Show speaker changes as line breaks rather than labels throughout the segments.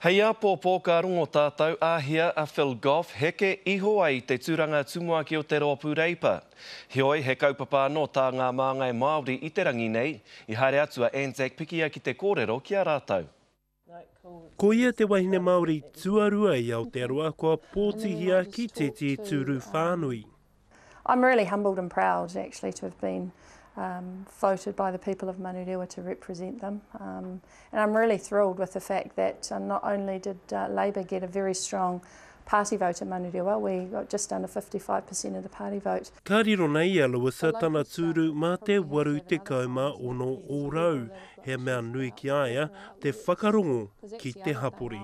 Hei āpōpō ka rongo tātou āhea a Phil Goff heke iho ai i te tūranga tumuaki o te Rōpū Reipa. Heoi, he kaupapa anō tā ngā māngai Māori i te rangi nei, i haere atu a Anzac Pikia ki te kōrero ki a rātou.
Ko ia te wahine Māori tuarua i Aotearoa kua pōtihia ki tētehi tūru whānui.
I'm really humbled and proud actually to have been um, voted by the people of Manurewa to represent them. Um, and I'm really thrilled with the fact that uh, not only did uh, Labour get a very strong party vote in Manurewa, we got just under 55% of the party vote.
Ka riro nei i a Louisa tana tūru mā te 86 ōrau, he mea nui ki a ia te whakarongo ki te hapori.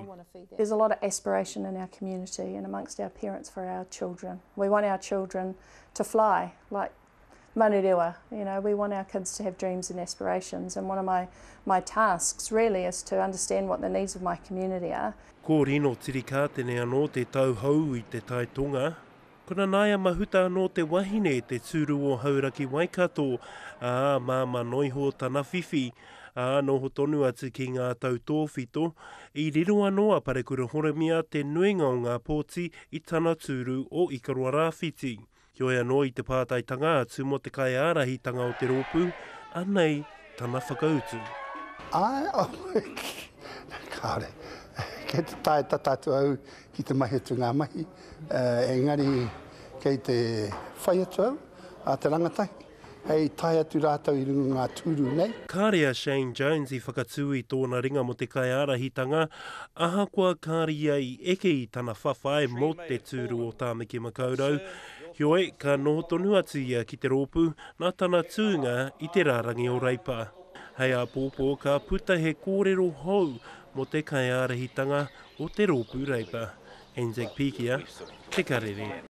There's a lot of aspiration in our community and amongst our parents for our children. We want our children to fly like Manurewa, you know, we want our kids to have dreams and aspirations and one of my, my tasks really is to understand what the needs of my community are.
Ko Rino Tirikātene anō te tauhou i te Tai Tonga. Ko Nanaia Mahuta anō te wahine te tūru o Hauraki Waikato, ā, māmā noiho tana whiwhi. Ā, noho tonu atu ki ngā tautōwhito, i riro anō a Parekura Horomia te nuinga o ngā pōti i tana tūru o Ikaroa Rāwhiti. Heoi anō i te pātaitanga atu mō te kaiārahitanga o te rōpū, anei tana whakautu.
Āe, kāore. Kei te tae tata atu au ki te mahi atu ngā mahi, engari kei te whai atu au a te rangatahi. Hei tae atu rātou i runga ngā tūru nei.
Kāre a Shane Jones i whakatū i tōna ringa mō te kaiārahitanga, ahakoa kāre ia i eke i tana whawhai mō te tūru o Tāmaki Makaurau. Heoi, ka noho tonu atu ia ki te rōpū nā tana tūnga i te rārangi o Reipa. Hei āpōpō ka puta he kōrero hou mō te kaiārahitanga o te rōpū Reipa. Anzac Pikia, Te Karere.